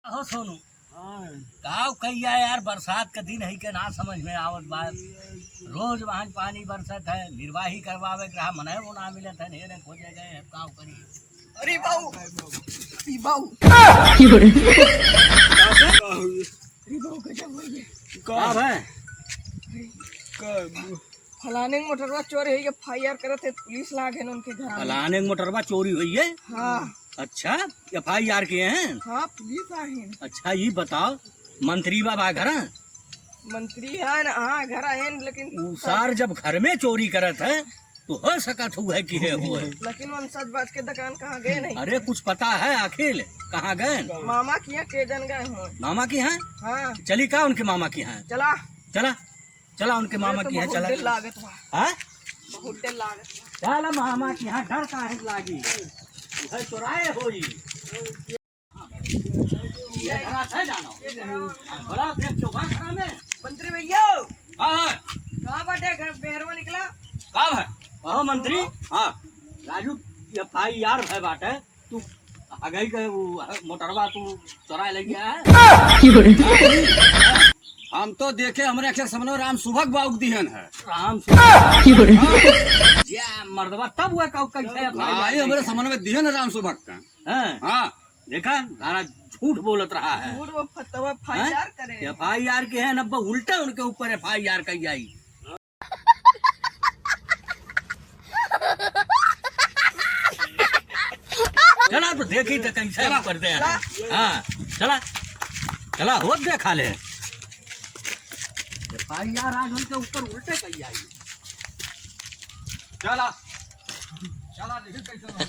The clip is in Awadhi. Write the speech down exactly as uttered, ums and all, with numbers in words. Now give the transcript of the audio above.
हो सोनू, हाँ। काव कहिया यार, बरसात का दिन है के ना समझ में आवत बा। रोज वहाँ पानी बरसत है, निर्वाही करवावे के रहा, मनई वो ना मिलत है, हेरे खोजे गए हैं, काव करी। अरे बाऊ, ई बाऊ। अरे बाऊ, गजब हो गया। का है? का? फलाने के मोटरवा चोरी हुई, एफ आई आर करत है, पुलिस लाग है उनके घर में। फलाने के मोटरवा चोरी हुई है? हाँ। अच्छा, एफ आई आर किए हैं? हाँ, पुलिस आए हैं। अच्छा, ये बताओ, मंत्री बाबा घर हैं? मंत्री है ना, हाँ, घर आए हैं, लेकिन उ सार जब घर में चोरी करत है, तो हो सकत हुए कि है हुए। लेकिन हम सच बात के दुकान कहाँ गए नहीं। अरे, कुछ पता है आखिर कहाँ गए? मामा के यहाँ के जन गए हो। मामा के यहाँ? हाँ। चली का उनके मामा के यहाँ? चला। चला। चला उनके मामा के यहाँ चला। बहुत डर लागत बा। हाँ? बहुत डर लागत बा। चला मामा के यहाँ डर काहे लागी? उधर चोराए होई। ये घरा है जानो। बड़ा देख चौका खड़ा में। मंत्री भैया। हाँ, हाँ। कहाँ बाटे घर बेहरवा निकला? का है? कहो मंत्री। हाँ। राजू, ये भाई यार है बाटे। तू हगई के वो मोटरवा तू चोराए ले गया है? हम तो देखे, हमरे अखिया के सामने राम सुभग बाउक दिहन है। राम सुभग? हाँ। या मर्दवा तब वो का कैसे है भाई? भाई, हमरे सामने में दिहन है राम सुभग का। हैं? हाँ। देखा, सारा झूठ बोलत रहा है। झूठ वो फतवा हैं? एफ आई आर करे। एफ आई आर के है ना, अब उल्टा उनके ऊपर एफ आई आर कही जाई। चला तो देखी तो कैसे चला। कर दे। चला। हाँ, चला, चला, हो देखा ले। एफ आई आर आज उनके ऊपर उल्टे कही आई। चला, चला, देखी कैसे होगा।